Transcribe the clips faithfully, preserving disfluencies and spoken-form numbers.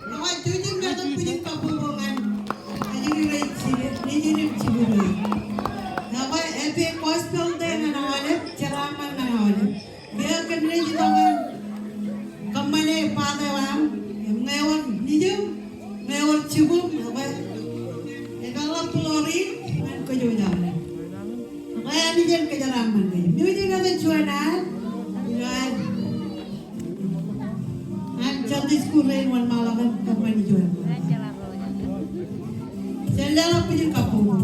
Ekwe, jouj im letok bwijin kabbokbok ñan ajri ro ej jibwe, nejid im jibwe ro. Ekwe, ej gospel day ñan aolep, jeraaṃṃan ñan aolep. Bwe kōn rej itok ñan kōṃṃane bata eo aṃ, im ñe ewōr nejiṃ, ñe ewōr jibūṃ, ekwe, epeḷḷọk glory ñan kōj wōj aolep. Ekwe, Anij en kōjeraaṃṃan kōj. Music eo ej juon ad, ilo ad. An Sunday school rein wōnṃaanḷọk im kōṃṃani juon. Jen leḷọk bwijin kabbokbok.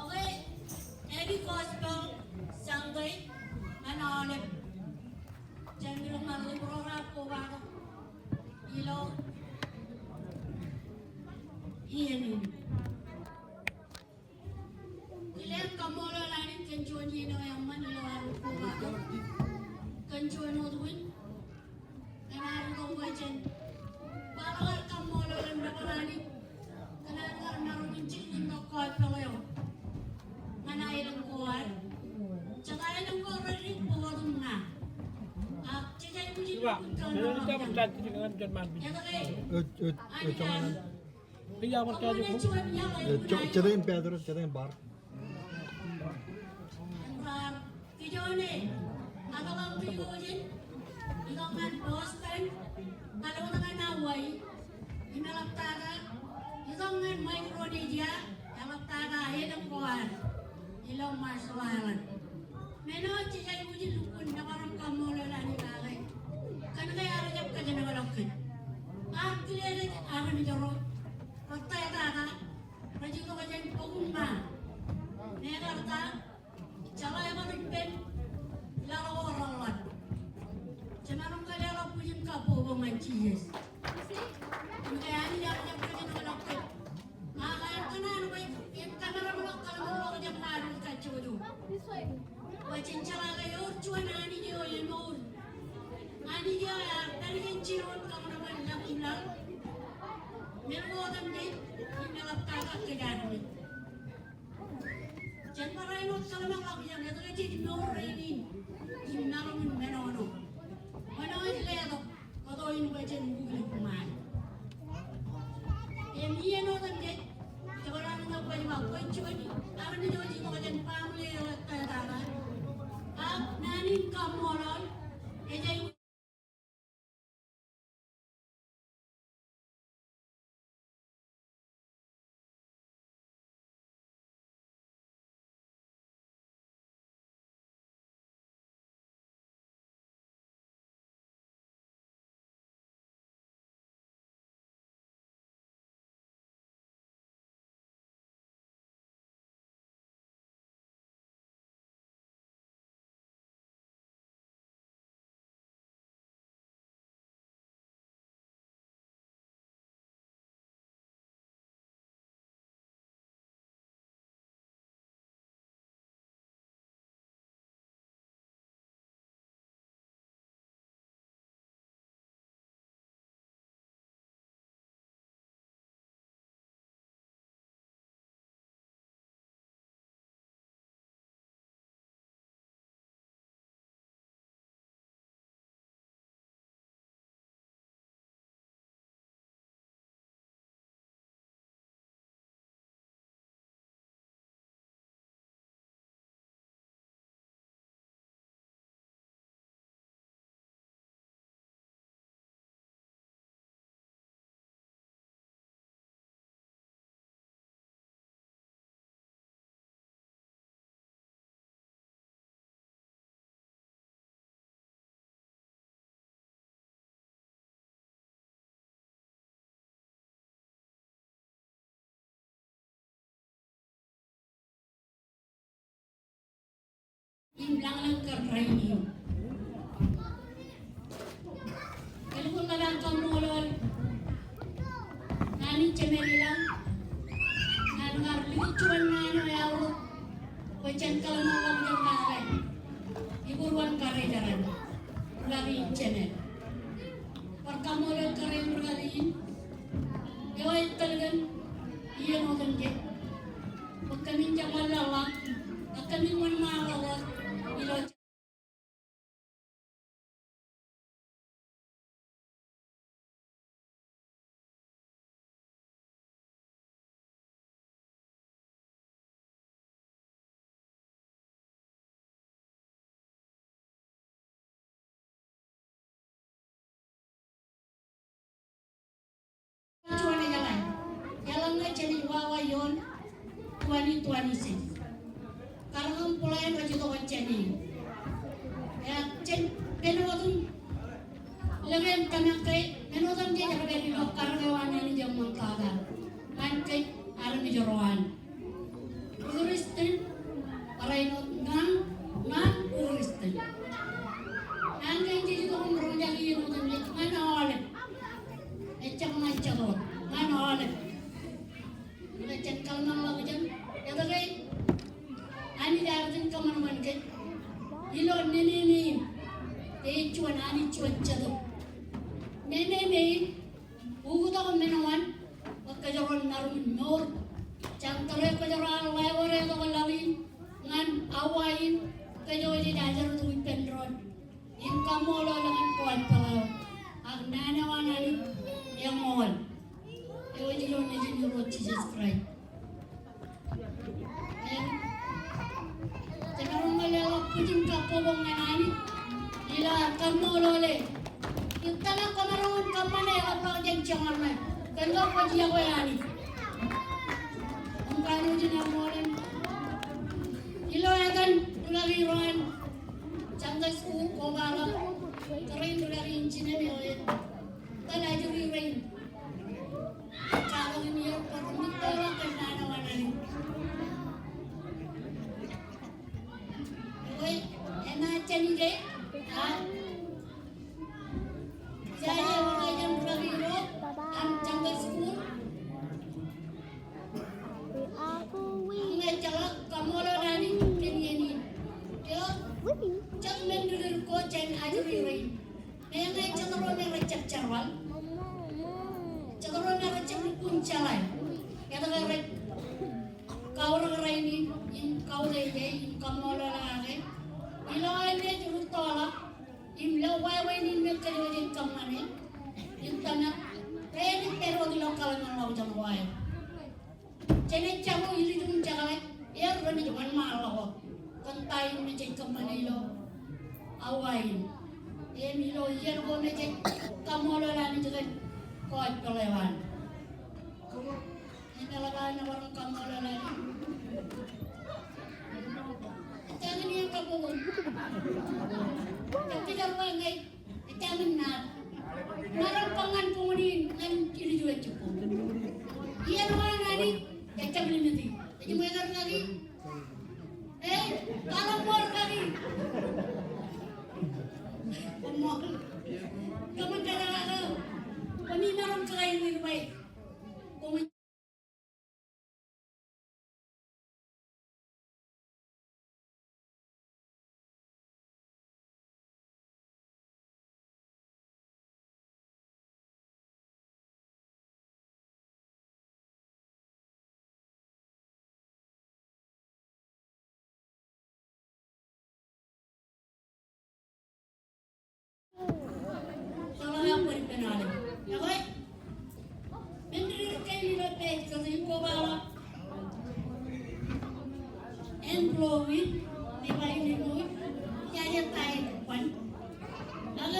Okay, happy Gospel Sunday ñan aolep jān ilo ṃaan ḷōṃaro raar kobatok ilo iien in. Ilo kaṃṃoolol Anij kōn juon iien eo eṃṃan ilo ad kobatok kōn juon wōt win. Kōn ad itok bwe jen kwaḷọk ad kaṃṃoolol im debōḷọk Anij kōn ad kar maroñ in jilkintok gospel eo ñan aelōñ ko ad. Jet aelōñ ko redik bwe otem ña. Ak jej aikuj in lukkuun kōnono. Etke? Ej, ej, ej, Anij ear Ej, jo-, jete in Petrus, jete in bar. Bar. Kijoone, eḷap kijoone, itok ñan Boston, eḷap ñan Hawaii, im eḷaptata, itok ñan Micronesia, eḷaptata aelōñ ko ad ilo Marshall Island. Men eo jej aikuj in lukkuun nōbar im kaṃṃoolol Anij kake kōn ke ear jab kōjenolọk kōj. Ak kile ej armej ro rej tōtata, rej itok jān bok in ṃaan. Mekarta, jeḷā ḷọk ippān laḷ ko reḷḷap. Jemaroñ ke leḷọk bwijin kabbokbok ñan Jisōs. Im ke Anij ear jab kōjenolọk kōj. Ak ear kōṇaan bwe en kōmeḷeḷe ḷọk kōḷmānḷọkjeṇ ṃaan eo kajjojo. Bwe jen jeḷā ke ewōr juon Anij eo emour. Anij eo ear pād kōn jinoin kōṃanṃan laḷ im laḷ. Men ko otemjej im eḷaptata kōj armej. Jen barāinwōt kōḷmānḷọkjeṇ etke jej mour rainin im maroñ in menono. Wōn eo ej letok kōto in bwe jen ukōt ṃaan. Im iien otemjej, jekdọọn in kwōj ba kwōj juon armej eo ej itok jān baaṃle eo ettata. Ak naan in kaṃṃoolol ej im lañlōñ kōn rainin. Elukkuun ḷap aō kaṃṃoolol Anij Jemem ilañ ñan kar likūt juon naan eo eaorōk bwe jen kōḷmānḷọkjeṇ kake. Ibūruon karijeraṇ, rūkaki im jemed. Bar kaṃṃoolol kōrā in rūkaki in eo ej tōl kōm iien otemjej bwe kōmin jab ḷōḷḷap ak kōmin wōnṃaanḷọk wōt ilo Juon eḷaññe, eḷaññe jenaaj wawa ioon twenty twenty-six. Kar kōṃṃan plan eo ej itok jān e. Ej jen, men otem, lōke im tōmak ke, men otemjej rej pād ilo karōk eo an Anij eṃṃantata ñan kōj armej ro an. Ri-Kristian, barāinwōt ñan, ñan ri-Kristian. Ñan kōj jej itok im roñjake iien otemjej ñan aolep. Ejjab ñan jatō, ñan aolep. Ñe jen kōḷmānḷọkjeṇ, etke Anij ear jino kōṃanṃan kōj ilo nememe in, ej juon Anij juon Jetōb. Nememe in, uktok men wōt, bwe kōjro maroñ in mour. Jañ tōre kōjro ar ḷae wōt etok laḷ in, ñan awa in, kōj eo jej ajri tok ippān doon im kaṃṃoolol ñan kōjpeḷ eo. Ak naan eo an Anij eṃool. Eo ej ilo Nejin Irooj Jisōs Kraist. Im, jemaroñ leḷọk bwijin kabbokbok ñan Anij ilo ad kaṃṃoolole. Im tōmak kwōmaroñ in kōṃṃane eḷapḷọk jān joñoul ṇe kōn ke kwōj iọkwe Anij. Im kanooj in eṃool in ilo etan rūkaki ro an Sunday school, kobaḷọk kōrā in rūkaki in jinem eo ej tōl ajri rein. Kwaḷọk im iọkwe ro, im itok ḷọk kōn naan eo an Anij. Ekwe, eṃṃan jān ije, a, ije ewōr jān rūkaki ro an Sunday school. Im ejjeḷọk kaṃṃoolol Anij kōn iien in. Eo, jet men dikdik ko jān ajri rein. Meñe jet ro me rejjab jerbal. Jet ro me rejjab lukkuun jeḷā. Etke rej kaurōk rainin, im kautiej, im kaṃṃoolol kake. Ilo aer naaj rūttoḷọk im lo wāween in me kōjro jej kōṃṃane. Im tōmak, renaaj pād wōt ilo kōḷmānḷọkjeṇ ko aer. Jenaaj jako ilju im jekḷaj, er renaaj wōnṃaanḷọk wōt kōn ta in me jej kōṃṃane ilo awa in. Im ilo iien ko me jej kaṃṃoolol Anij kōn kōjpeḷ eo an. Im eḷap aō bar kaṃṃoolol Anij. Ejjañin iien kabbokbok. Ejjañin iien kabbokbok. Ejjañin naat. Maroñ bwe ñan buñūn in ñan ilju ejjab bōk. Iien eo an Anij ejjab limit e. Ej ṃōj kar kaki. E, kwaḷọk ṃōk kaki. Koṃṃool. Kōṃṃan kōjro kake. Koṃi maroñ kakain in bwe koṃ Ekwe, men dikdik kein ilo page kein, kobaḷọk envelope in, ij ba in envelope, ijaje ta eo kōn. Ak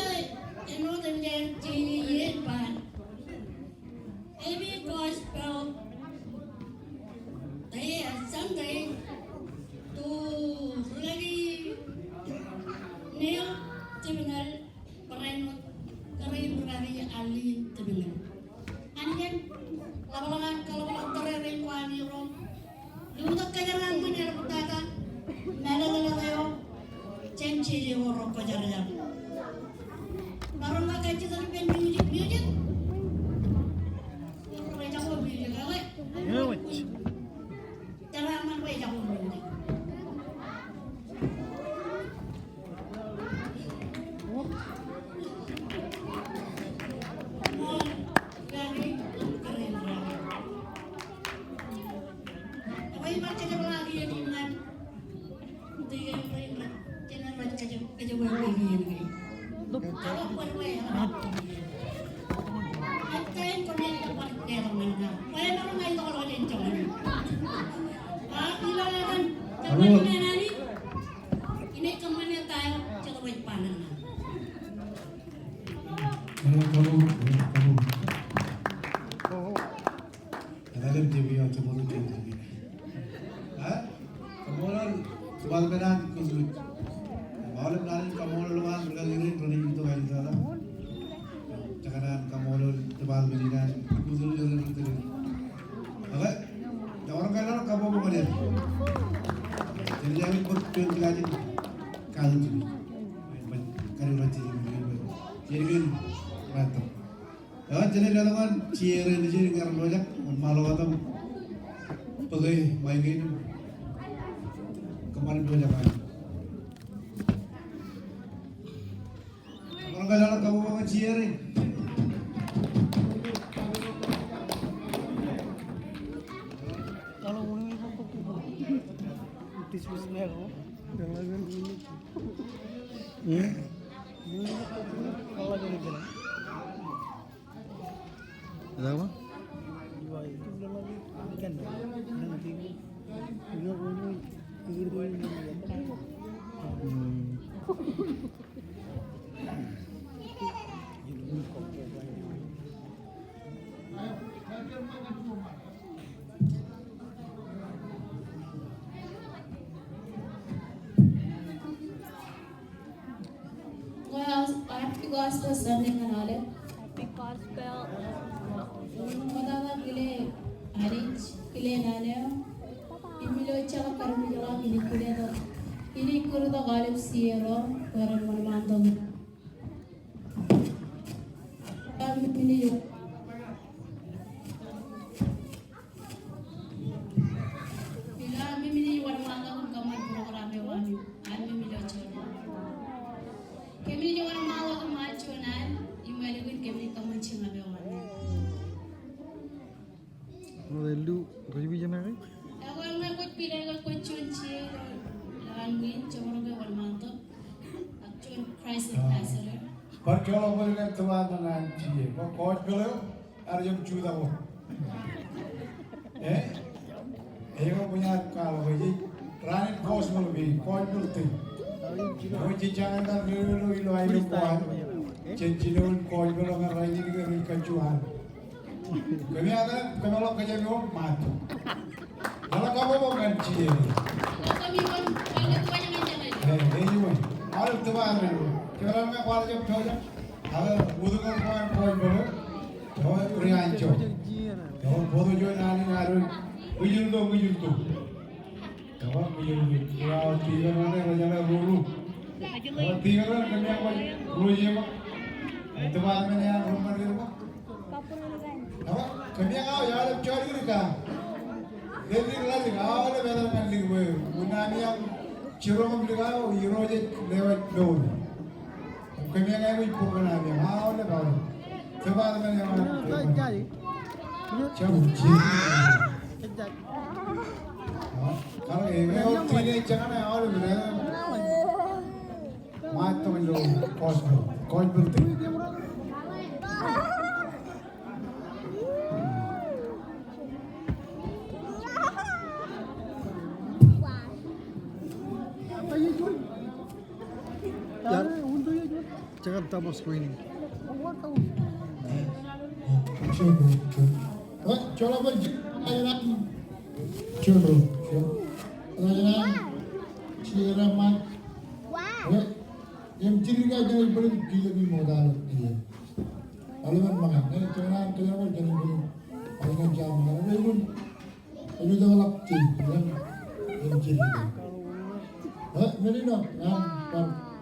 āinwōt eṃōj aer jeje iien ba Happy Gospel Day, Sunday to rūkaki Neil Tibiñal, barāinwōt kōrā in rūkaki Arlene Tibiñal. Anij en ḷapḷọk an kōḷapḷọk tōre rein ko ami ro. Im itok kōjeraaṃṃan eḷaptata mālōtlōt eo Jej ro kwōjarjar. Maroñ kajjitōk ippān music, music. Ro ejako music, ewi? Ewi. Tōre eṃṃan bwe ejako music. Ewi, bar kōjepḷaak iien in ñan Āinwōt eo, āinwōt eo. Ha? Kaṃṃoolol department an kōj. Aolep ḷalem kaṃṃoolol eo an ri kaki rein ro rej itok aer ilo tata. Jekdọọn kaṃṃoolol department in an kōj ro rej itok. Okay. Jekdọọn kaṃṃoolol eo an. Jen lewōj bōk juon jikajin kaalikkar. Bwe kariū rej jilkintok. Jilkintok. Eo, jenaaj letok ñan Jerry Nejin, ñan ri pojak, wōnṃaanḷọk wōt im bōke mic in im kōṃṃan pojak eo. Kōṃṃan pojak eo, kōṃṃan pojak eo, Jerry. Ilo ba? Hmm. Happy Gospel Sunday ñan aolep. Happy Gospel. Ṃoktata kile Anij, kile naan eo. Im ilo jekdọọn karuj eo, kile, kile tok. Kile kūrtok aolep sierro, bwe ren wōnṃaantok. Im kile eo. Ilo aṃ mimineej wōnṃaanḷọk im kōṃṃan program eo aṃ, aṃ mimineej wōnṃaanḷọk. Kōmij wōnṃaanḷọk im aer juon al, im ālikin kōmij kōṃṃan jiṃṃae eo aṃ. Ro ri lu, ro ri wijen ake? Ekwe, ñe kwōj kile ke kwōj juon jeiū ilo an in, jemaroñ ke wōnṃaantok. Ak juon Christ Ambassador. Bar joḷọk bōlen department an jeiū. Bwe gospel eo, ear jab jutak wōt. Eh? Eo, bwe ear kwaḷọk ej raan in gospel, bwe gospel thing. Eo, jej jañin kar lelōñ ilo aelōñ ko an. Jen jilkintok gospel eo ñan rainin ke rej kajju an. Kōmij aō kōmeḷọk kōjām eo Ṃaat. Eḷap kabbokbok ñan jeiū. Ej juon. Aolep department. Kōmeḷọk ñe kwaar jab pojak. Ak wūtñōn ko an gospel eo. Eo ri anjọ. Eo bōktok juon al in ad wōj. Ñijiltok, ñijiltok. Eo ñijiltok. Eo tikōn eo rej jeḷā ruru. Eo tikōn eo kōmij aō ruo jeṃa. Eo department eo an ro ṃan ri ṃōk. Eo, kōmij aō, aolep jọdik ri ka. Dik ḷadik, aolep etal ṃan lik bwe. Wūn ami aṃ jiroñ im lik aō, Irooj ej lewōj mour. Kōmij aō, bwe kōn ami aṃ, aolep, aolep. Department eo an. Jab, jab. Eo, kar eo, eo, teenage jañin aolep, eo. Ṃaat tok ilo gospel, gospel thing. Jar, check out double screening. Sure, bro, sure. What? Joḷọk bwe, sure, bro, sure. Ḷọk ilo an, sure, Ṃaat. Im jidik eo jenaaj bōlen kilōk im ṃokta ḷọk kiiō. Aolep an ṃōñā. Ej jekdọọn kōjerbal jenaaj bōlen. Aolep an jab ṃōñā. Ej wōn. Ej wōn ḷọk jidik. Im jidik eo. Eo, men eo, ñan bar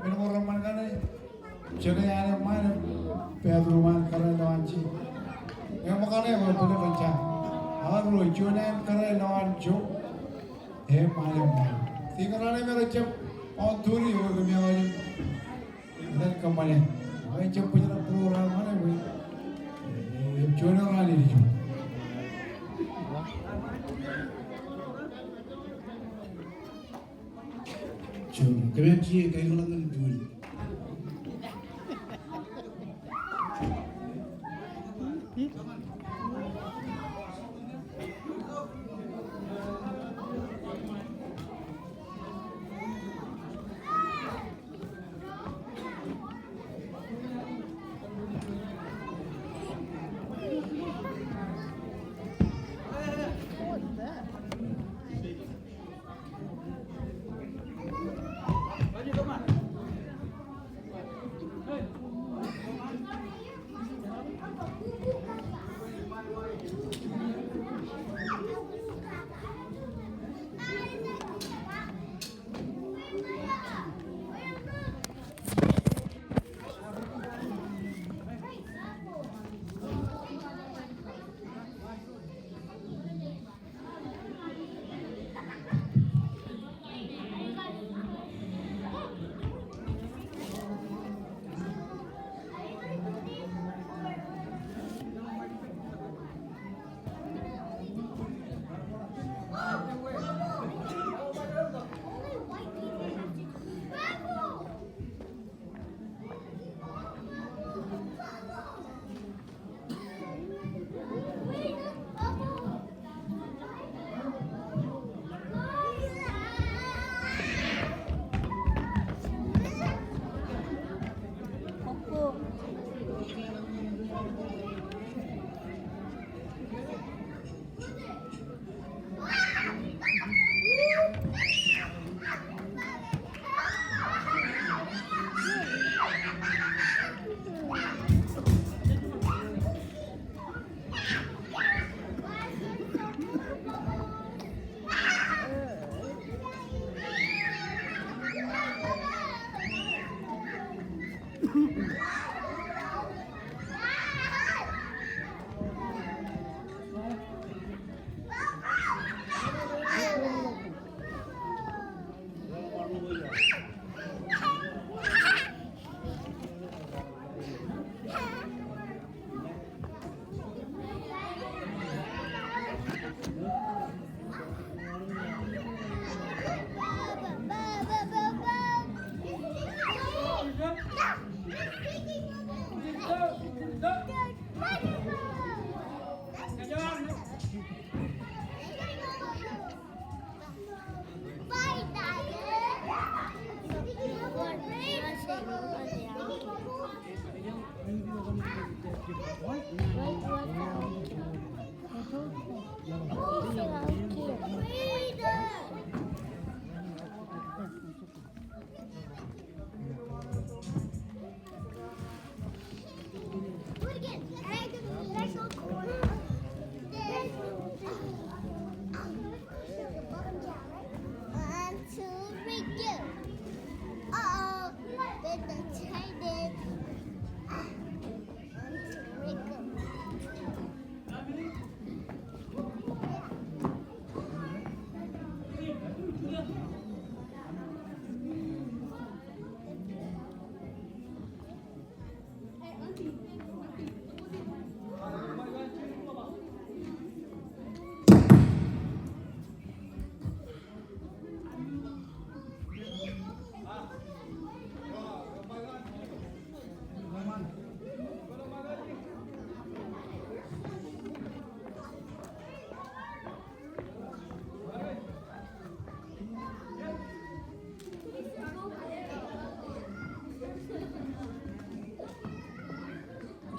men ko reṃṃan kaṇe. Jete an eṃṃaan im bathroom an kōrā ilowaan je. Eṃṃan kaṇe ko bōlen jen ja. Ak ruo, juon an kōrā ilowaan jo. Eṃṃaan, eṃṃaan. Ti kōrā ṇe me rej jab on duty, ewi kōm eo ej. Iten kōṃṃane. Ak ejab bōjrak program ṇe bwe ejab juon eo raan ilju. Juon. Kōmij kalimjek ñan juon.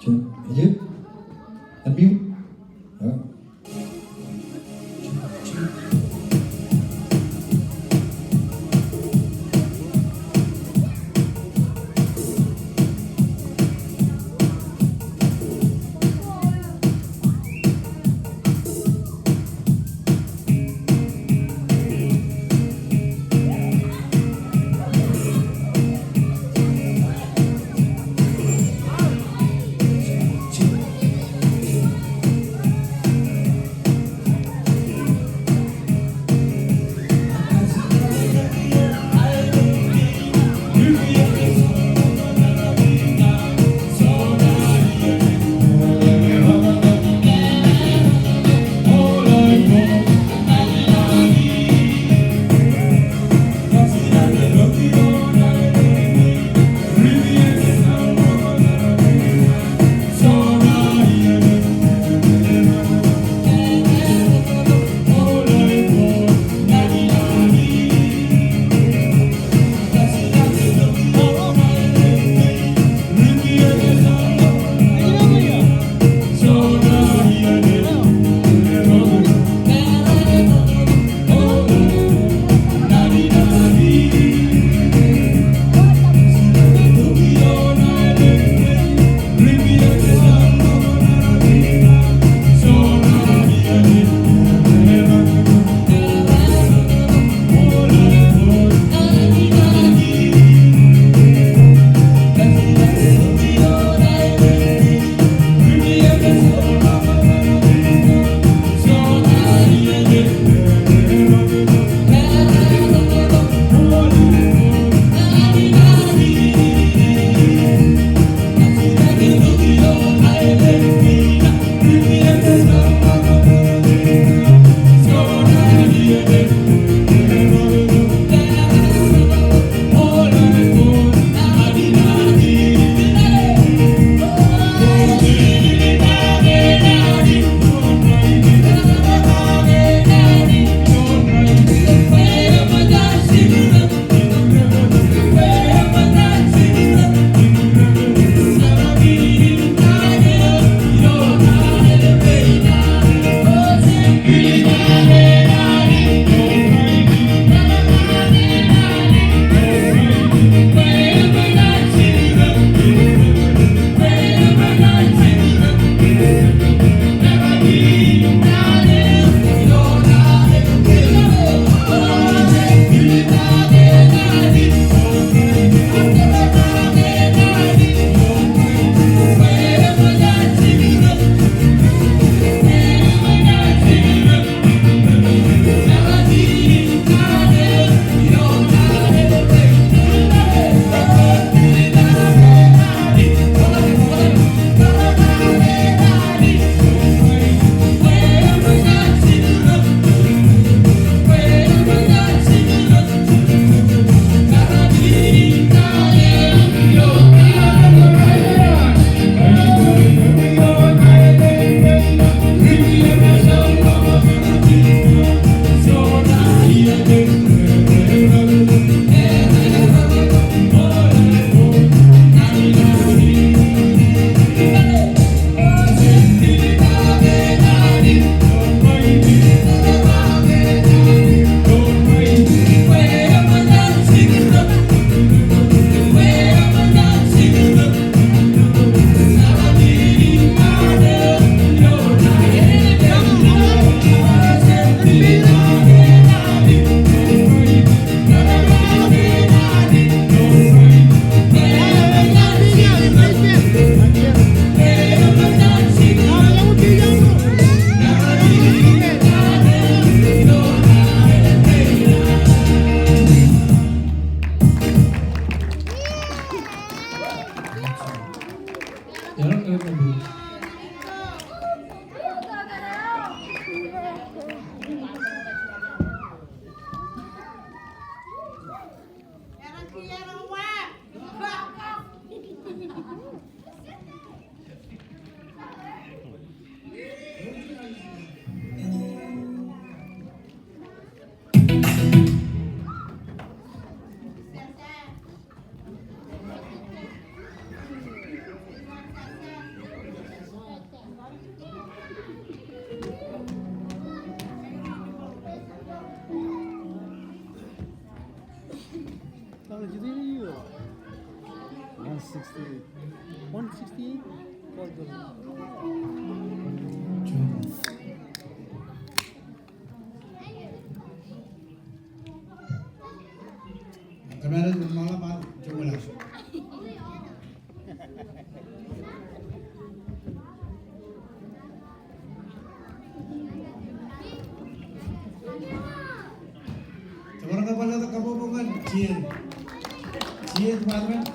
Juon, ejej. Unmute. Eo. One sixty-eight. One sixty-eight? Kōmālōt, kōmālōt, bar joñoul aso. Jemaroñ ke bar letok kabbokbok ñan Jen. Jen department.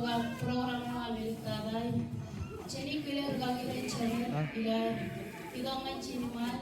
Program eo aō ej tata, jen kile kaki ro jen, ilo, ikōṇaan jen ṃaan.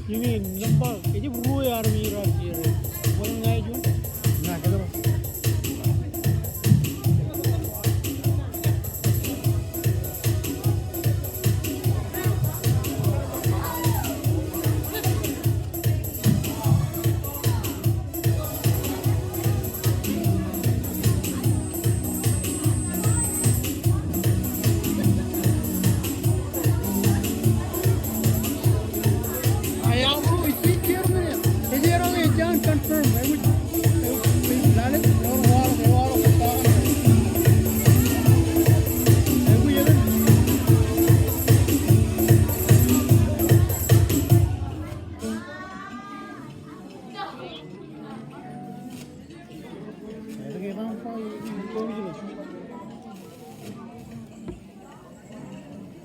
Iuṃwin nōṃba, kōjep ruo armej ro jere. Bōlen ña ijin. Ña kōjep.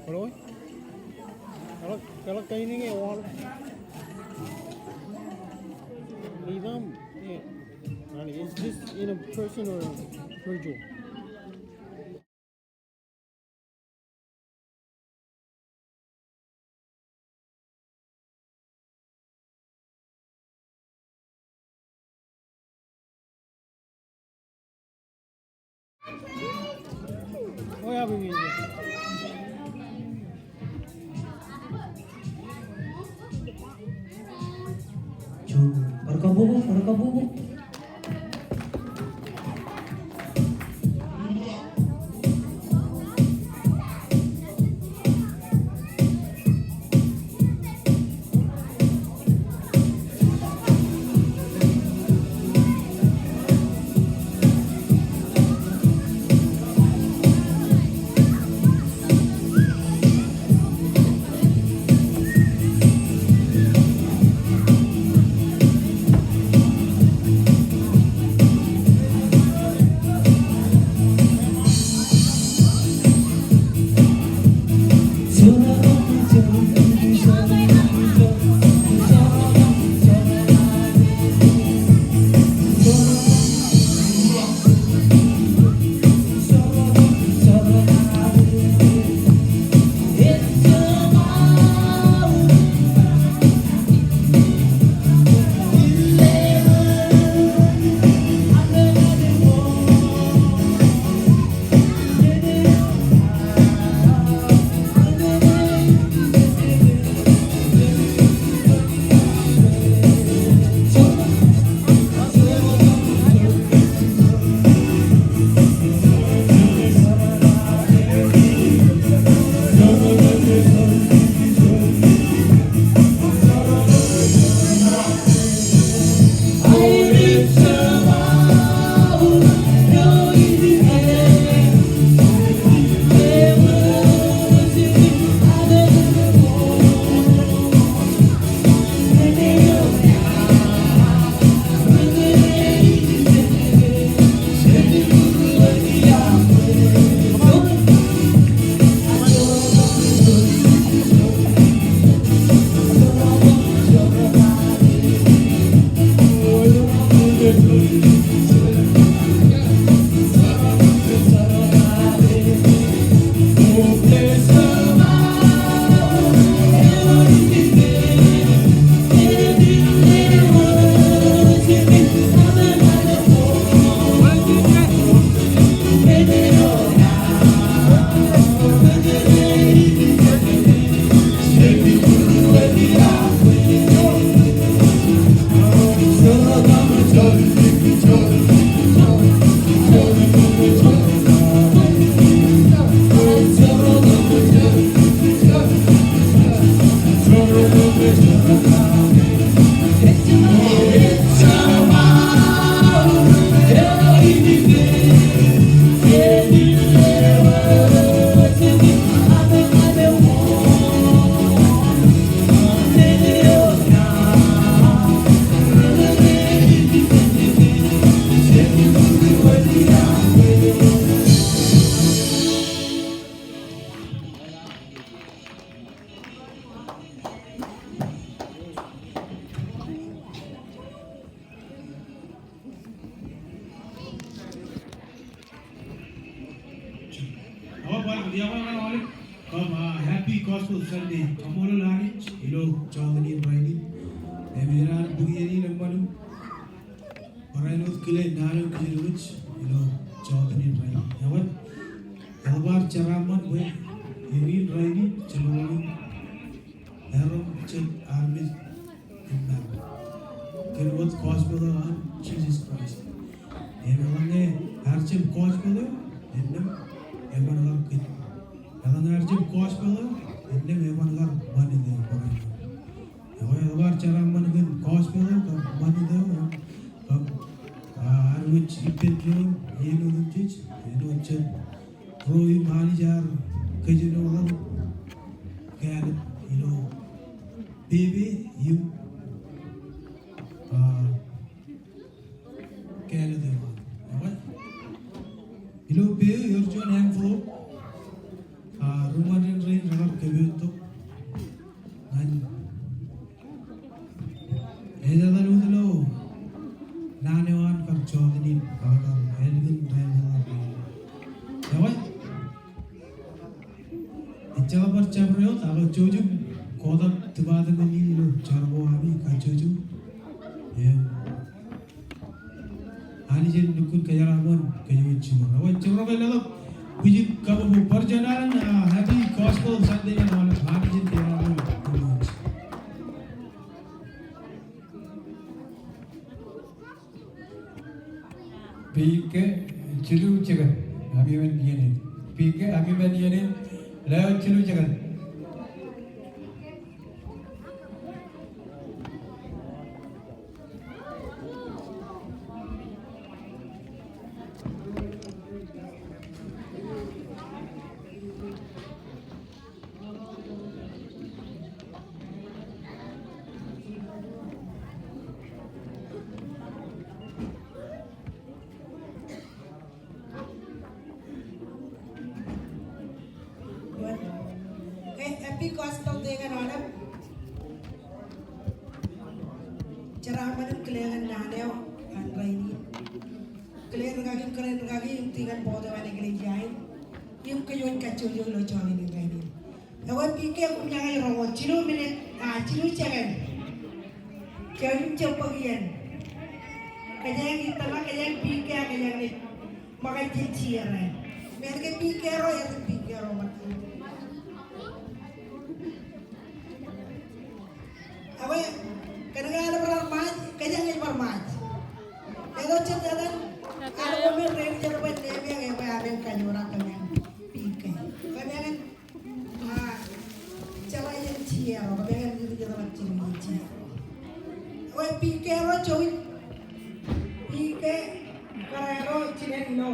Hello? Hello, hello, kain in e, hello. Is this in a person or virtual? Ewōr bar, ewōr bar aolep kab, ah, Happy Gospel Sunday. Kaṃṃoolol Anij ilo jota in rainin. Im ij kōṇaan bōk iien in eṃṃan im barāinwōt kile naan eo kōjro wōj ilo jota in rainin. Ewōr, eḷap ad jeraaṃṃan bwe eñin rainin, jemḷọkin erom jet armej im maroñ kōn wōt gospel eo an Jesus Christ. Im eḷaññe ear jab gospel eo, innām eban kar kōj. Eḷaññe ear jab gospel eo, innām eban kar ṃanit eo barāinwōt. Ekwe, eḷap ad jeraaṃṃan kōn gospel eo kab ṃanit eo, kab, ah, ad wōj ippān doon, iien otemjej, āinwōt jet ruo im Anij ear kōjenolọk kāālōt ilo pepe im, ah, kāālōt eo an. Ekwe, ilo pepe eo ewōr juon envelope, ah, ri ṃōn rein rekar kōpooj tok ñan etetal wōt ilo naan eo an kar jota in, kar ālikin rainin. Ekwe, ejjeḷọk bar jabdewōt, ak jouj im kotak department in ilo jar ko ami kajjojo. Im Anij en lukkuun kōjeraaṃṃan kōj wōj jibwe. Ewōr jabdewōt, leḷọk bwijin kabbokbok. Bar juon alen, ah, Happy Gospel Sunday ñan aolep. Anij en kōjeraaṃṃan kōj wōj. P K, jilu jekōn, ami men iien in. P K, ami men iien in, lewōj jilu jekōn. Ke Happy Gospel Day ñan aolep. Jeraaṃṃan im kile kōn naan eo an rainin. Kile rikaki, kile rikaki im ti ñan board eo an eklejia in. Im kōj wōj kajjojo ilo jota in rainin. Ekwe P K, koṃ jañe roñoul, jilu minit, ah, jilu jekōn. Jouj im jab bōk iien. Kōjeañ itōmak, kōjeañ P K, kōjeañ ṃōkaj jān tier eo. Men ke P K ro, etan P K ro ṃōk. Ekwe, kōnke aolep rar Ṃaaj, kōjeañ ej bar Ṃaaj. Eto jet etan, aolep men rein jet bar name eo, ekwe amen kajoor ak kōjeañ P K. Kōjeañ Ah, jeḷā iien tier eo, kōjeañ ri jet eo ṃōk jilu iien tier eo. Ekwe P K ro jouj, P K, kōrā ro jinen ilo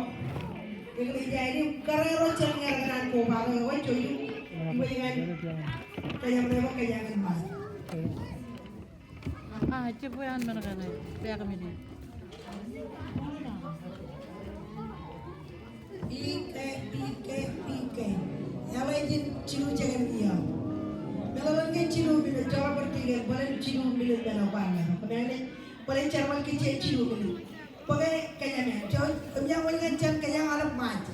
eklejia in, kōrā ro jān ñe rekōṇaan kobatok, ekwe jouj, iwōj ñan kōjām eo, kōjeañ Ṃaaj. Ah, jibwe an men kaṇe, pād kōmij. P K, P K, P K. Eḷap ijin jilu jekōn iiō. Meḷeḷe ke jilu minit, joḷọk bōd tikōn, bōlen jilu minit men eo kwaar. Kōmeañ, bōlen jerbal kiiō jilu minit. Bōke kōjeañ, jouj, kōjeañ wōj ñan jān kōjeañ aolep Ṃaaj.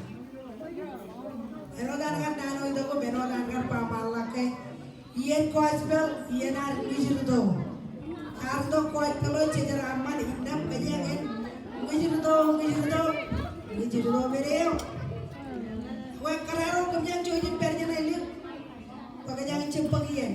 Āinwōt an kar naan eo itok, āinwōt an kar ba ṃaanḷọk ke iien gospel, iien ad ñij rūtto. Ad rūtto gospel eo jejeraaṃṃan innām kōjeañ en ñij rūtto, ñij rūtto, ñij rūtto men eo. Ekwe kōrā ro kōjeañ jouj im pād jān aelōñ. Bwe kōjeañ jab bōk iien.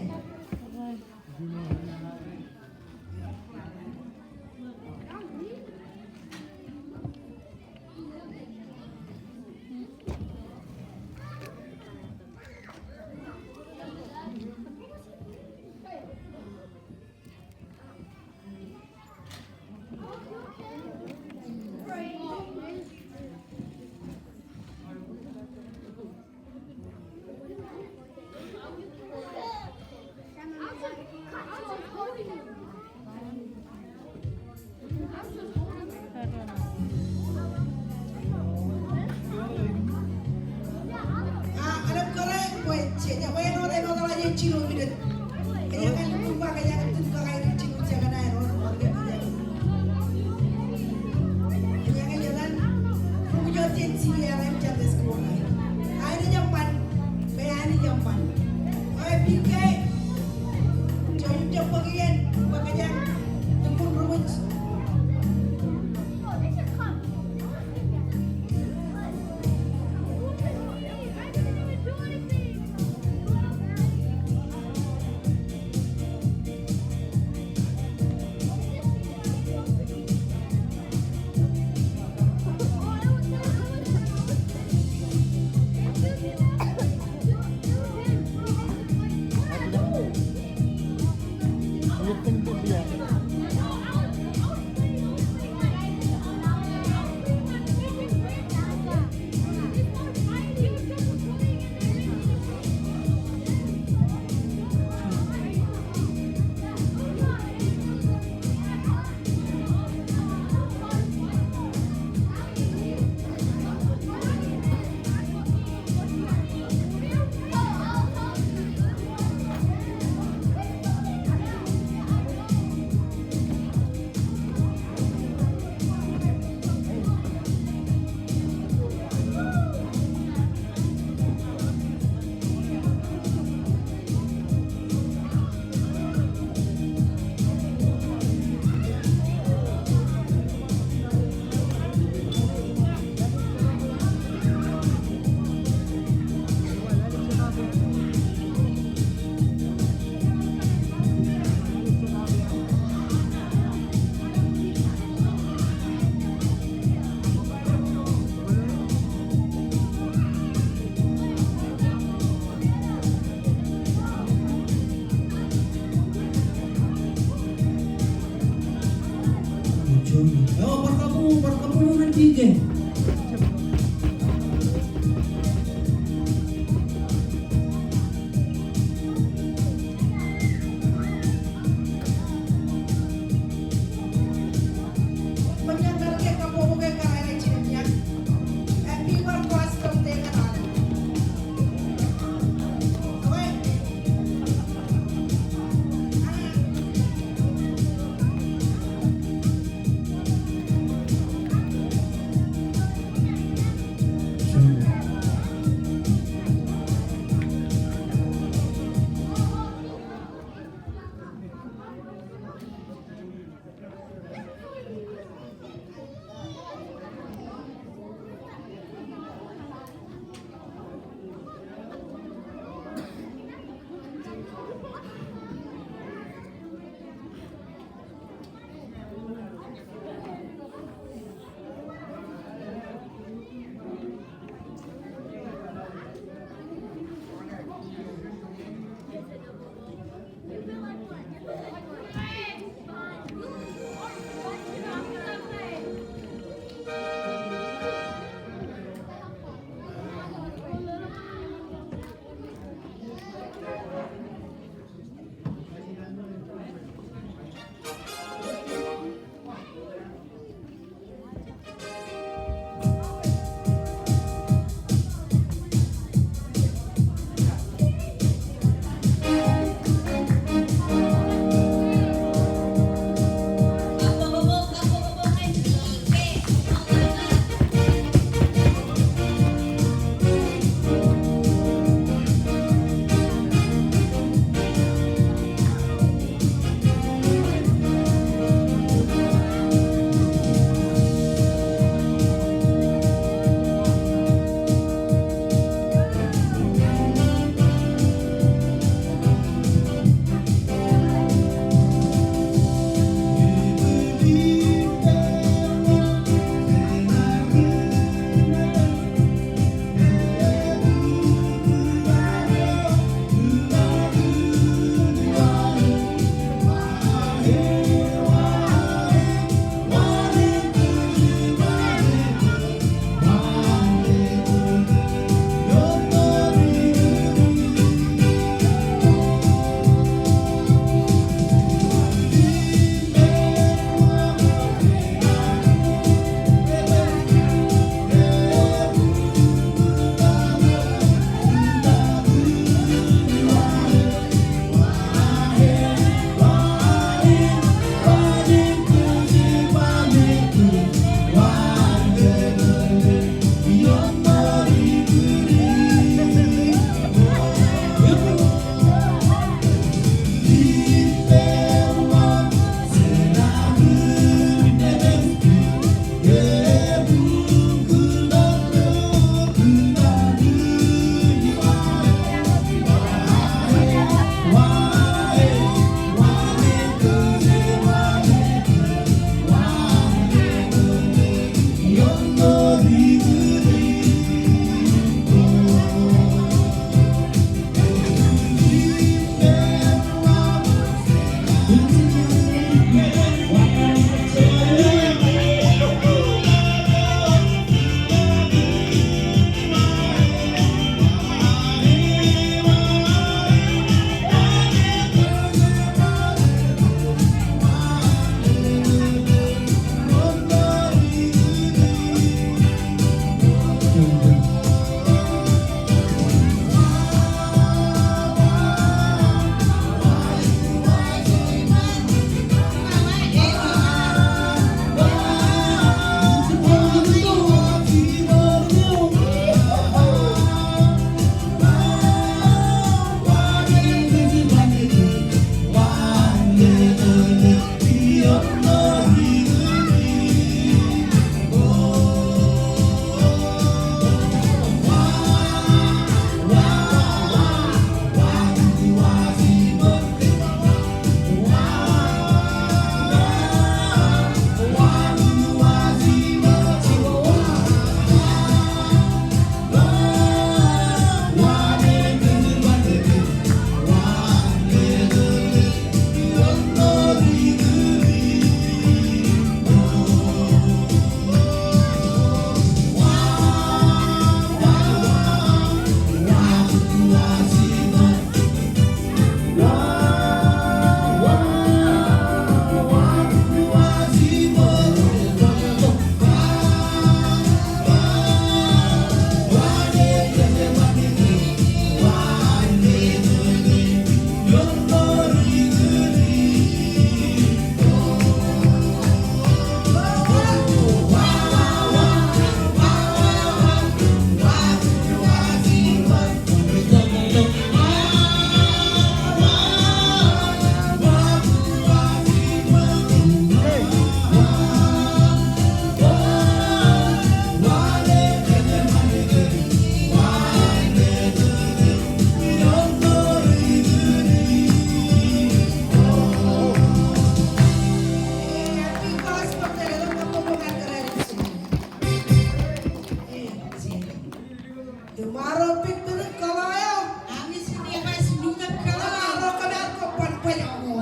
Maro pik tūruk kōḷaḷ eo. Ami sini epas lutak kōḷaḷ. Maro kōmar ko ban bwaj eo.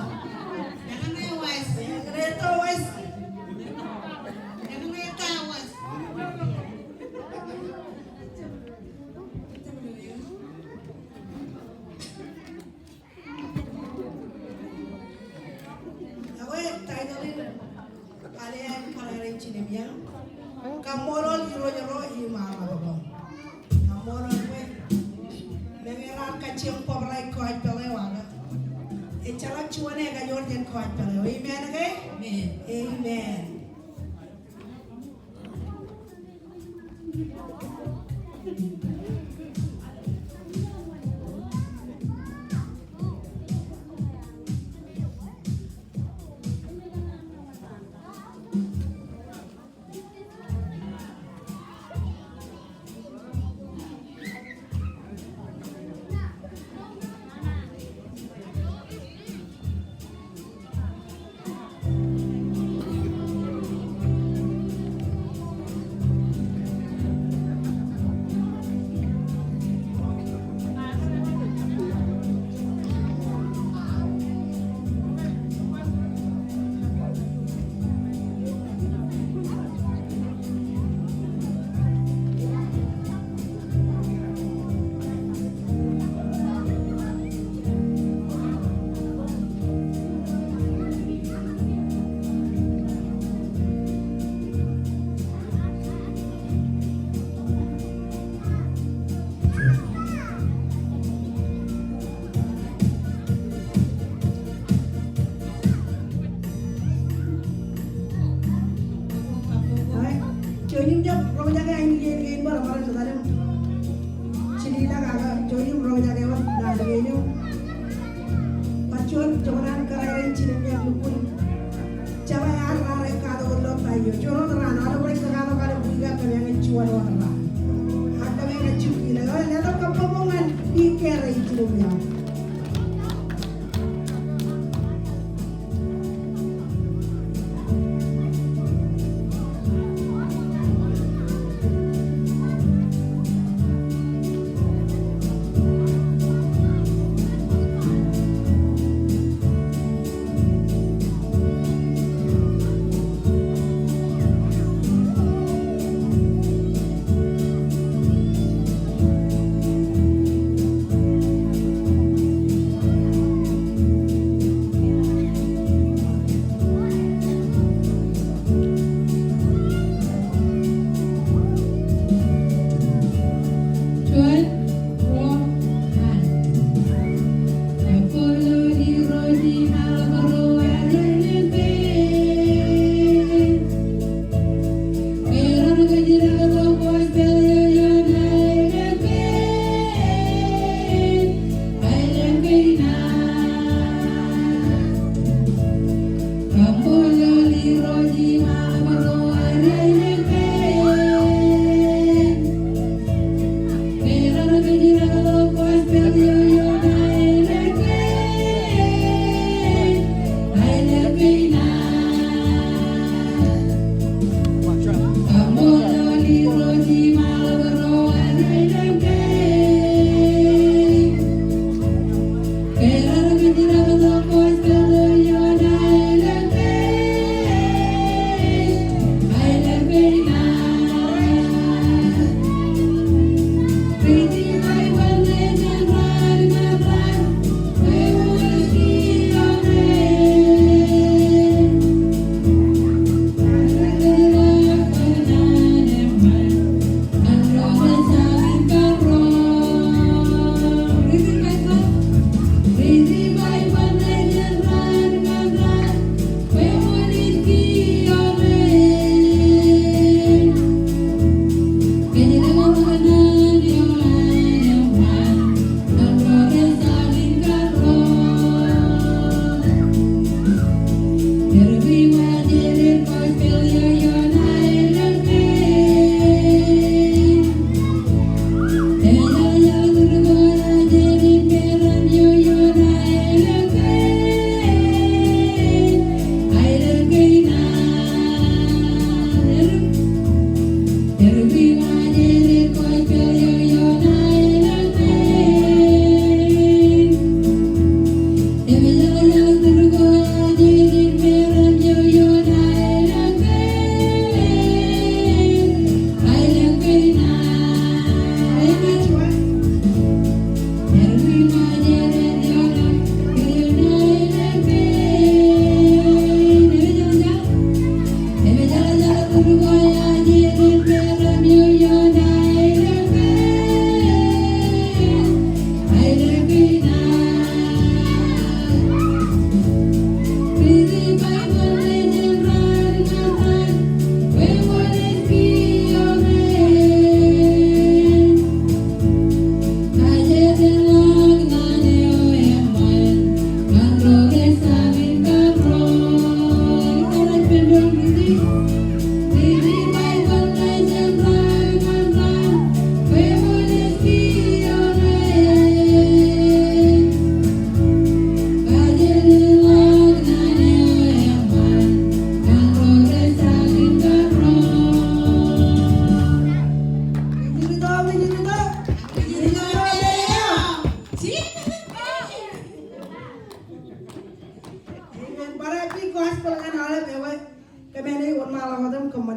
Naan eo waj. Naan eo waj. Naan eo waj. Ekwe, title in alen kōrā in jinem ia, Kaṃṃoolol Irooj ro im aḷap ro. Kaṃṃoolol bwe meñe raar kajjioñ bōbrae gospel eo ak ejjeḷọk juon ekajoor jān gospel eo. Amen ke? Amen. Amen. Juon im jab roñjake ainikien kein bwe remaroñ to ḷalem jilkinḷọk ak juon im roñjake wōt naan kein eo. Bar juon jokwe naan kōrā in jinem ia lukkuun jabwe ad raar katok ilo ta eo. Juon wōt raan, aolep rej kakatok aolep wiik ak kōmeañ in juon wōt raan. Ak kōmeañ in jilkinḷọk. Letok kab bōkbōk ñan Lee Carey in jinem ia.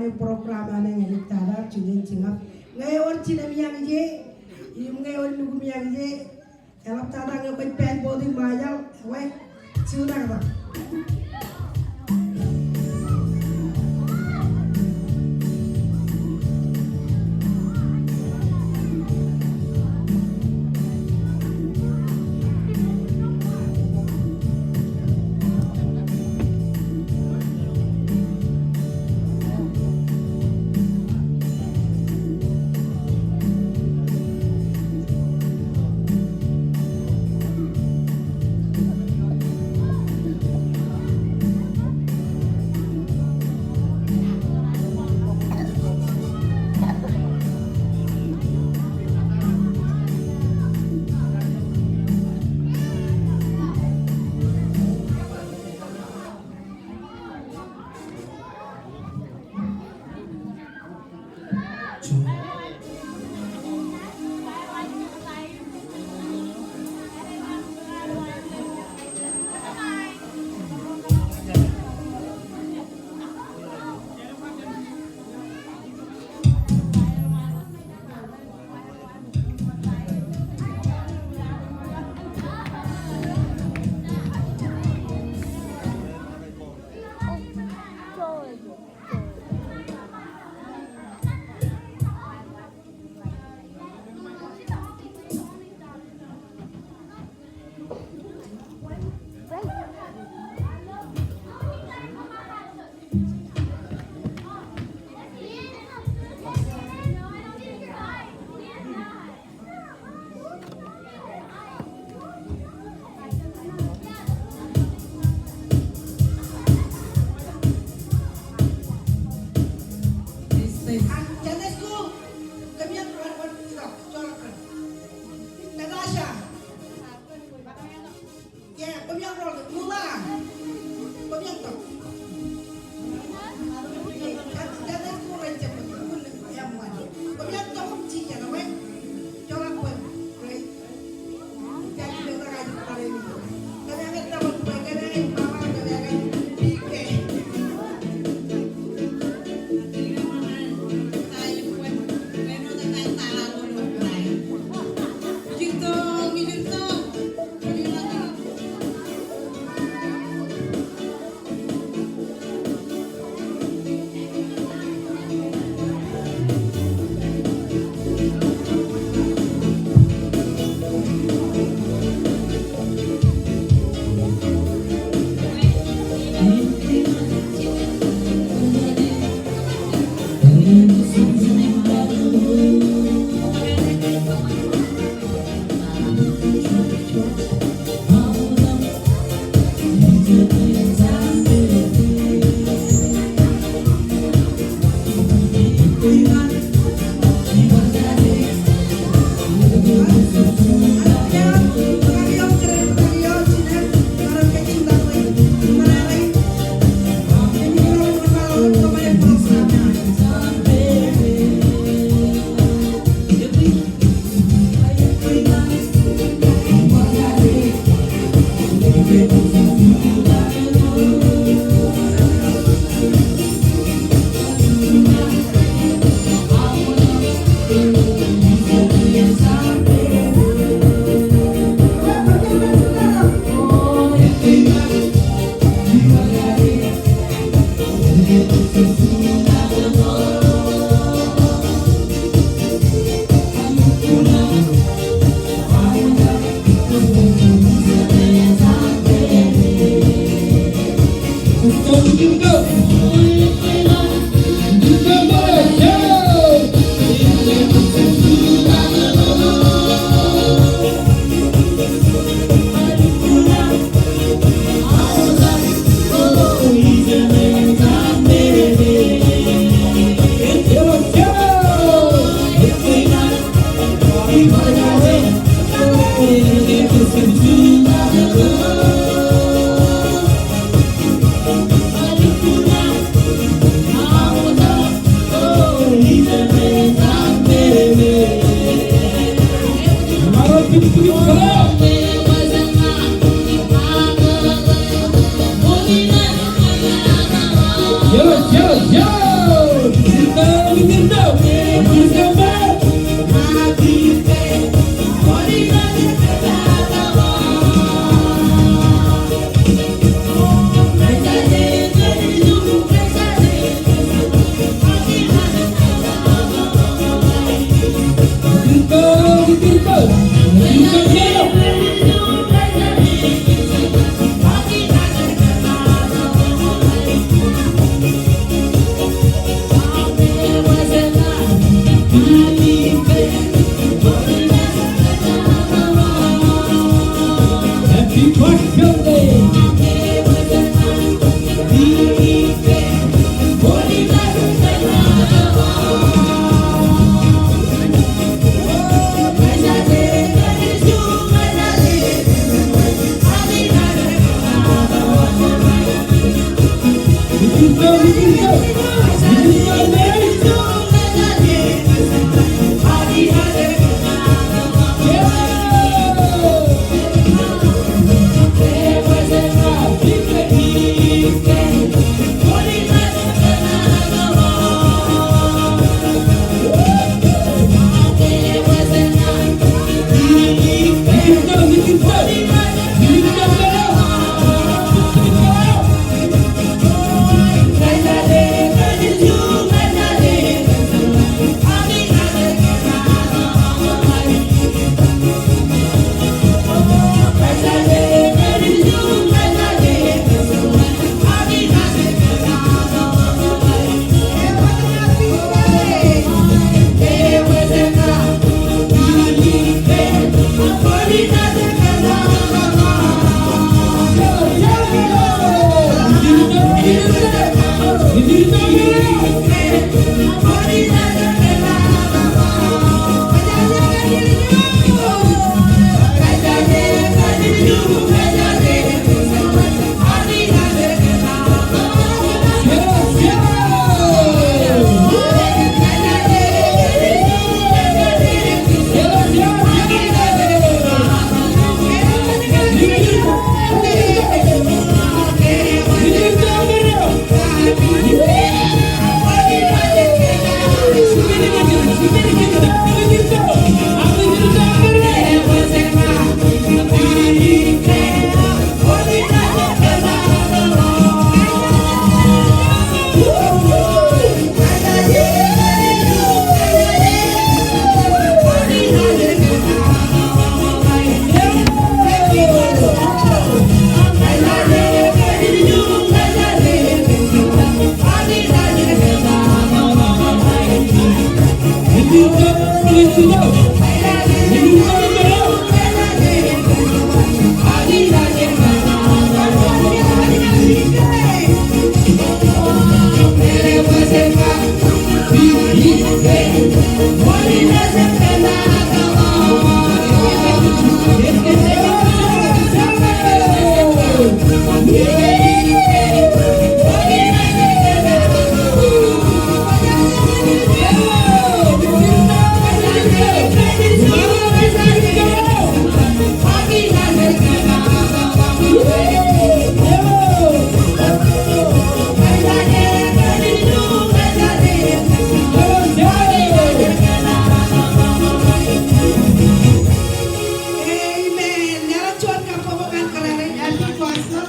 Program eo an eḷaptata, jinen jiṃa. Ñe ewōr jinem iañje, im ñe ewōr lukumiañje, eḷaptata ñe kwōj pād bōd in Ṃajeḷ, ewe, jutak tok. Natasha. Ia, koṃ iọkwe ḷọk, Lula. Koṃ iọkwe tok. Koṃ iọkwe tok. Yo, yo, yo! Amen. Leḷọk juon kabbokbok ñan kōrā eo, Happy Gospel.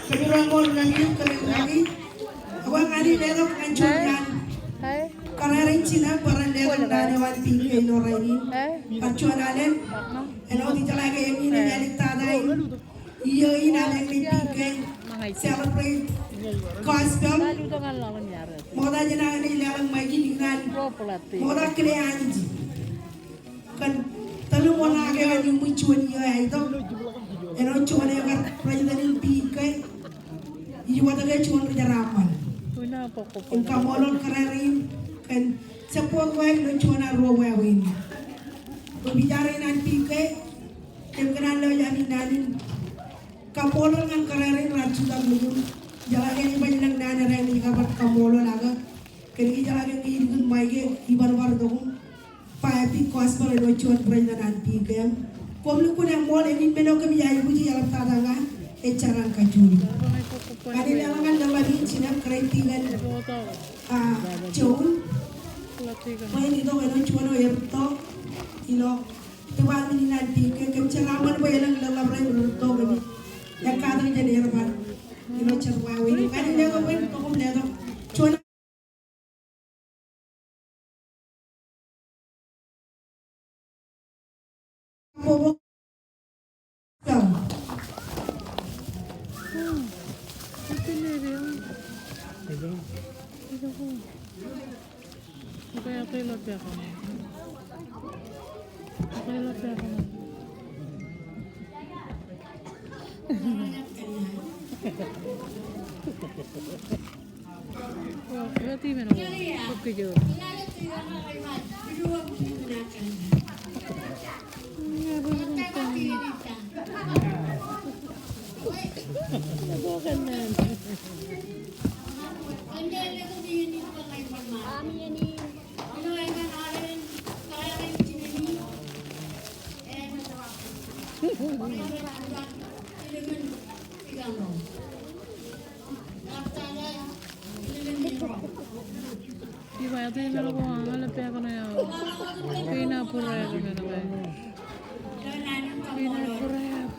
Kōmro ṃool ñan eok kōn eo. Ak ñan in letok ñan juon iaan kōrā eo, Jina, bwe ren letok naan eo an P K ilo rainin. Kar juon alen, āinwōt ijeḷā ke eñin ej āliktata in. Iiō in alen ṇe P K, celebrate gospel. Ṃokta jān aō naaj leḷọk ṃaik in ikōṇaan. Ṃokta kile Anij kōn tōl in ṃool ṇae eo an iuṃwin juon iiō eo aetok. Āinwōt juon eo kar president in P K, ij wōt ke juon ri jeraaṃṃan. Im kaṃṃoolol kōrā rein kōn support wōt ilo juon ad ro wāween. Ilo pija rein an P K, im kōṇaan lewōj ami naan in kaṃṃoolol ñan kōrā rein raar jutak lukkuun. Ijeḷā ke ej baj ilōñ naan eo raṇ ij kar bar kaṃṃoolol ak kōnke ijeḷā ke ñe ij lukkuun ṃaik e, iban bar itok im ba Happy Gospel āinwōt juon president an P K. Koṃ lukkuun eṃṃool, eñin men eo kōm ij aikuj eḷaptata ña ej jar an kajjojo. Ña ij leḷọk ñan lōḷḷap in, Jina, great deacon, ah, Joel. Bwe en itok āinwōt juon eo erūtto ilo department in an P K, kōm jeraaṃṃan bwe elōñ lōḷḷap rein rūtto kōm ej katak jān er bar ilo jet wāween. Ña ij letok bwe en itok im letok juon Iba eo ej men ko aṃ ḷap eo ṇe aō. Kein a būreep men ko. Kein a būreep.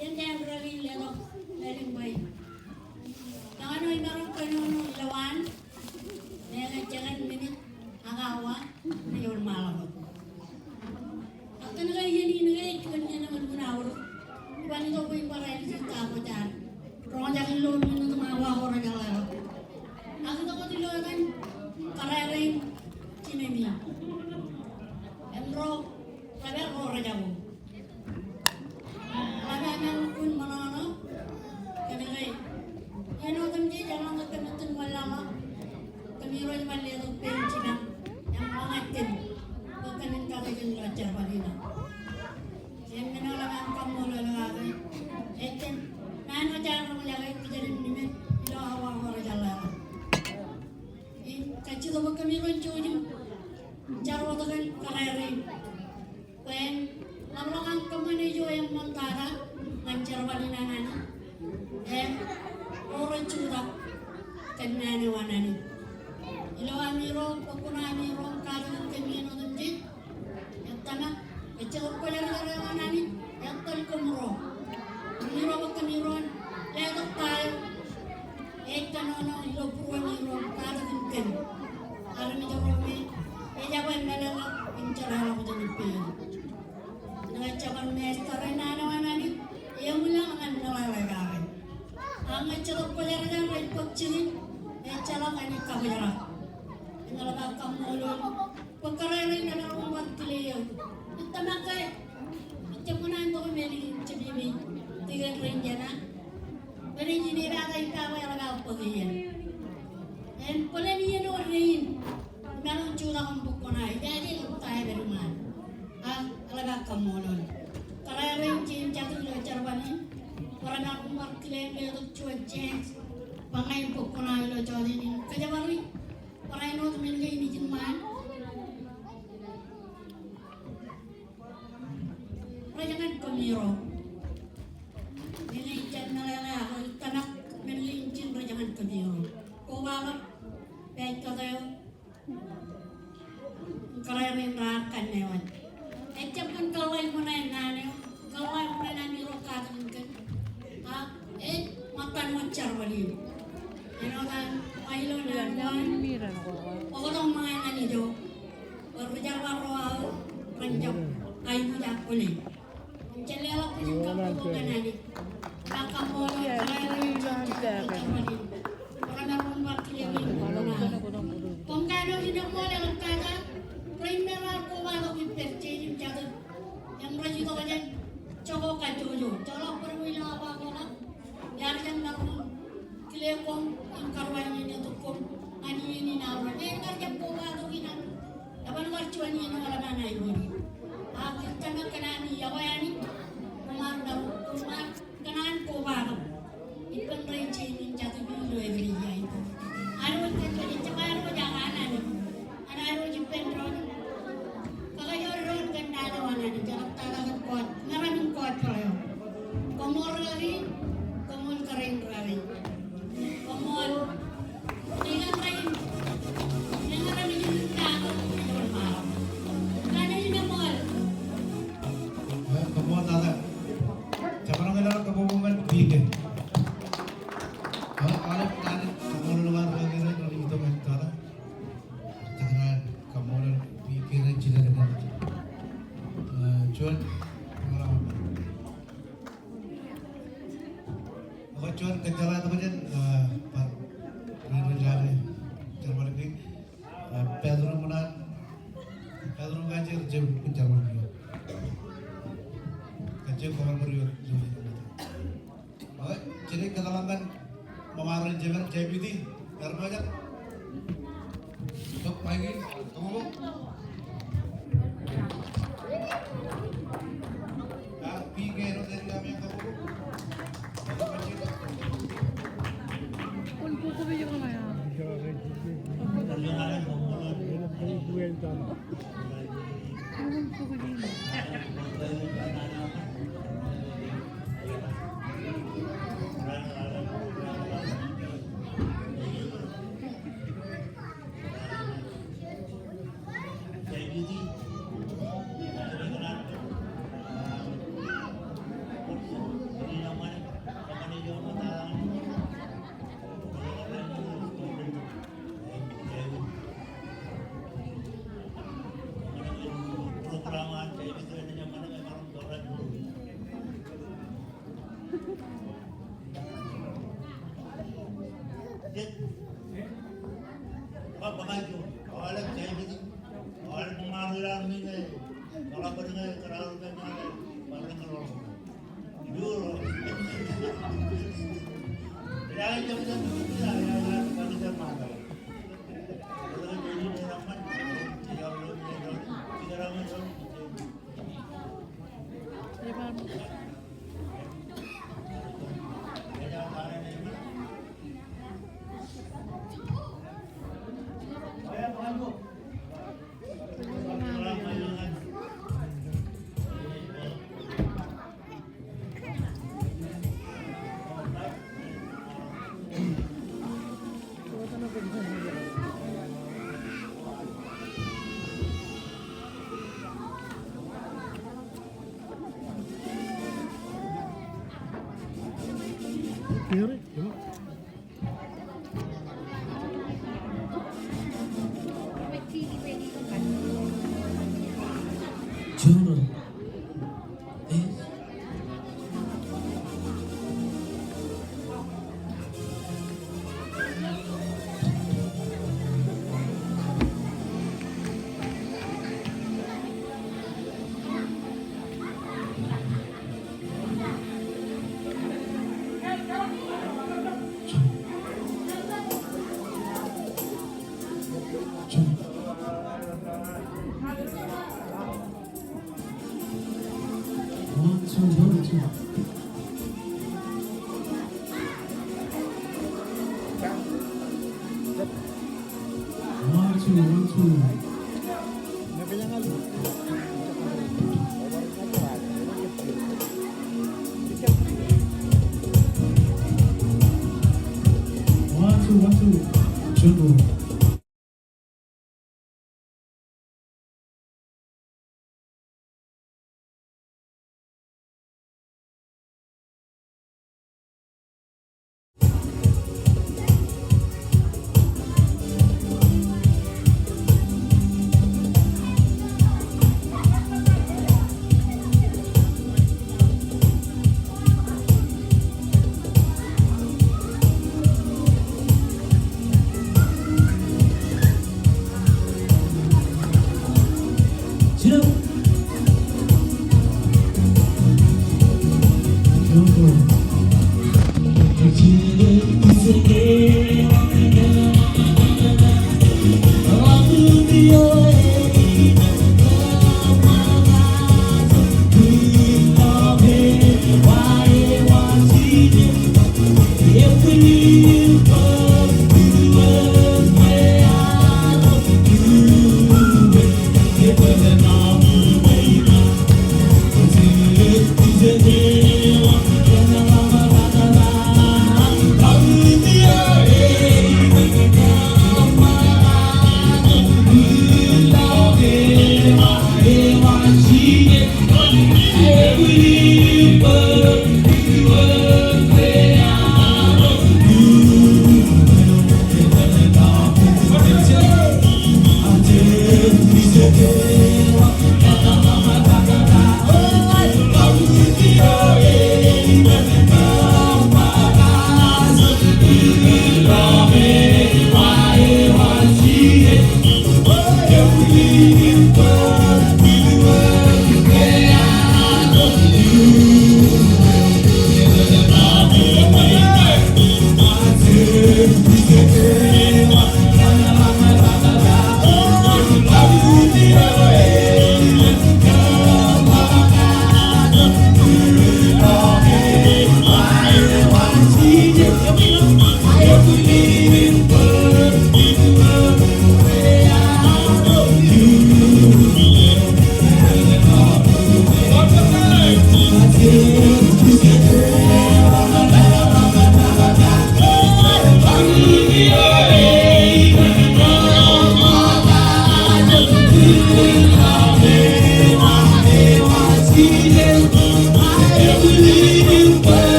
Ien jān rōk in letok, letok bwe ña ij maroñ kōnono ilowaan, meñe jekōn minit ak awa rej ṃōḷ ḷọk. Ak kōn ke iien in ke ej juon iien eo eṃṃan aorōk, iban itok bwe ij bar ālije ta eo jaar roñjake ilo minit im awa ko rejeḷā ḷọk. Ak itok wōt ilo etan kōrā rein jinemi. Im ro, rej pād ro rejako. Ḷap eo aṃ lukkuun ṃōṇōṇō kōn ke iien otemjej eḷaññe kōm itōn wanlaḷḷọk, kōm irooj bar letok pen jipañ im ḷōñak kōm bwe kōmin kate jān ilo jerbal in. Im men eo ḷap eo aṃ kaṃṃoolol kake ej kōn naan eo jaar roñjake kijenmej ilo awa ko rejeḷā ḷọk. Im kajjitōk bwe kōm irooj jouj im jar wōt kōn kōrā rein. Bwe en ḷapḷọk an kōṃṃane ijo eṃṃan tata, ñan jerbal in an Anij im ro rej jutak kōn naan eo an Anij. Ilo ami ro, bōk kuṇaō ami ro im katakin kōm iien otemjej. Ej tōmak, ejjeḷọk kwōjarjar eo an Anij etal kōm ro. Ami ro bwe kōm iroon letok ta eo ej kōnono ilo būruon ro katakin kōm. Armej ro me ejjab meḷeḷe im jeḷāḷọkjeṇ ippāer. Ñe ejjab master e naan eo an Anij, eṃwilaḷ ñan meḷeḷe kake. Ak ñe ejjeḷọk kwōjarjar rej bōk jikin, ejjeḷọk Anij kabōjrak. Im eḷap aō kaṃṃoolol bwe kōrā rein rej bar kile eok. Ij tōmak ke ejjab kōṇaan tok im ālikin jepepej tikōn rein jān an bwe rej inepata ippa bwe eḷap aō bōk iien. Im bōlen iien eo rein im maroñ jutak im bōk kuṇaō, ijaje ilo ta eo ej pād iṃaan. Ak eḷap aō kaṃṃoolol. Kōrā rein jein jatū ilo jerbal in, bwe remaroñ bar kile im letok juon chance bwe ña in bōk kuṇaō ilo jota in im kōjparok barāinwōt men kein ijin ṃaan. Rej ñan kōmiro. Meñe ij jab meḷeḷe ak ij tōmak men kein ijin rej ñan kōmiro. Koba ḷọk, pād kōteo. Kōrā rein raar kanne wōt. Ejjab kōn kōḷḷā ṃōṇōṇō naan eo, kōḷḷā ṃōṇōṇō ami ro katakin kōm. Ak ej ṃōttan wōt jerbal in. Āinwōt an ṃae ilo naan ko an, oktak ṃōñā ñan ijo. Bwe ri jerbal ro aō ren jab aikuj ak kwōle. Im jen leḷọk bwijin kabbokbok ñan Anij. Im kaṃṃoolol kōrā rein ijin jerbal in. Bwe remaroñ bar kile eok im bōk kuṇaō. Koṃ kanooj in eṃṃool eḷaptata rein me raar kobatok ippād jein im jatū. Im rej itok jān jokwe kajjojo. Joḷọk bōd eo ilo awa ko ḷọk. Iar jab maroñ kile koṃ im karuwainene tok koṃ ñan iien in aorōk. Ej kar jab kobatok in aṃ. Eban kar juon iien eo eḷap an aikuj. Ak ij tōmak kōn ami yokwe Anij, koṃ ar, koṃ ar kōṇaan kobatok ippān rein jein in jatū ilo epād ia. Ad wōj kajjojo, ejjab ad wōj ak an Anij. Ad wōj ippān doon. Kakajoor doon kōn naan eo an Anij, eḷaptata kōn kọọt, meram in kọọt peḷ eo. Koṃṃool rikaki, koṃṃool kōrā in rikaki. Koṃṃool. Ilo ijin, ilo ijin, ilo ijin, ilo ijin. Kanooj in eṃṃool. Eh, koṃṃool tata. Jemaroñ in leḷọk kabbokbok ñan P K. Eh, aolep naan in kaṃṃoolol eo an rikaki ro rej itok ñan tata. Jemaroñ in kaṃṃoolol P K ro rej jilkintok. Eh, juon, Ekwe juon kōjjeḷā tok jān, eh, bar, ri, ri, ri, jerbal kein. Eh, bathroom ṇe, bathroom kajjien jab kōn jerbal kein. Kajjien kōṃṃan bar ioon. Ekwe, jenaaj kōtḷọk ñan ṃōṃaan ro jemān, jemān J P D. Bar ṃōjak. Tok baik in, kabbokbok. Ak P K ro ej kōṃṃan kabbokbok. One, two, one, two. One, two, one, two. One, two, one, two. Jungle.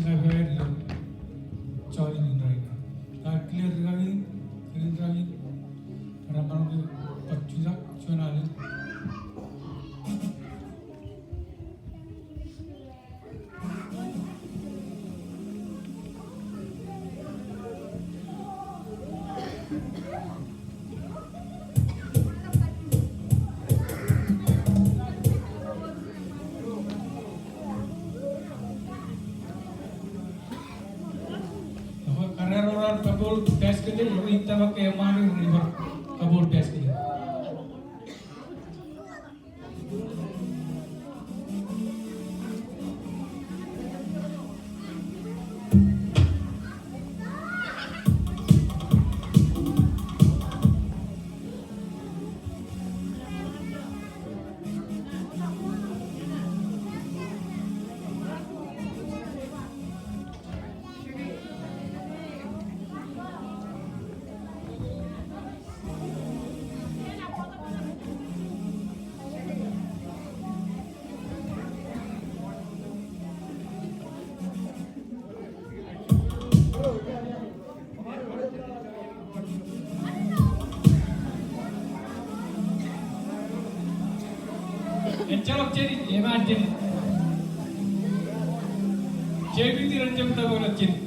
Ej bar ilo jọteen in rainin. Ij kile rikaki, kile rikaki, rej maroñ ke bar jutak juon alen. Ekwe, kar ro raar kabuul basket e, ekwe, ij tōmak ke eṃṃaan eo ren bar kabuul basket e. Ejjeḷọk Jenit, eṃṃaan Jenit. Jepiti ren jab tōprak ilo Jenit.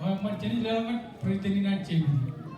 Bar eṃṃan jān in leḷọk ñan President in an J B C.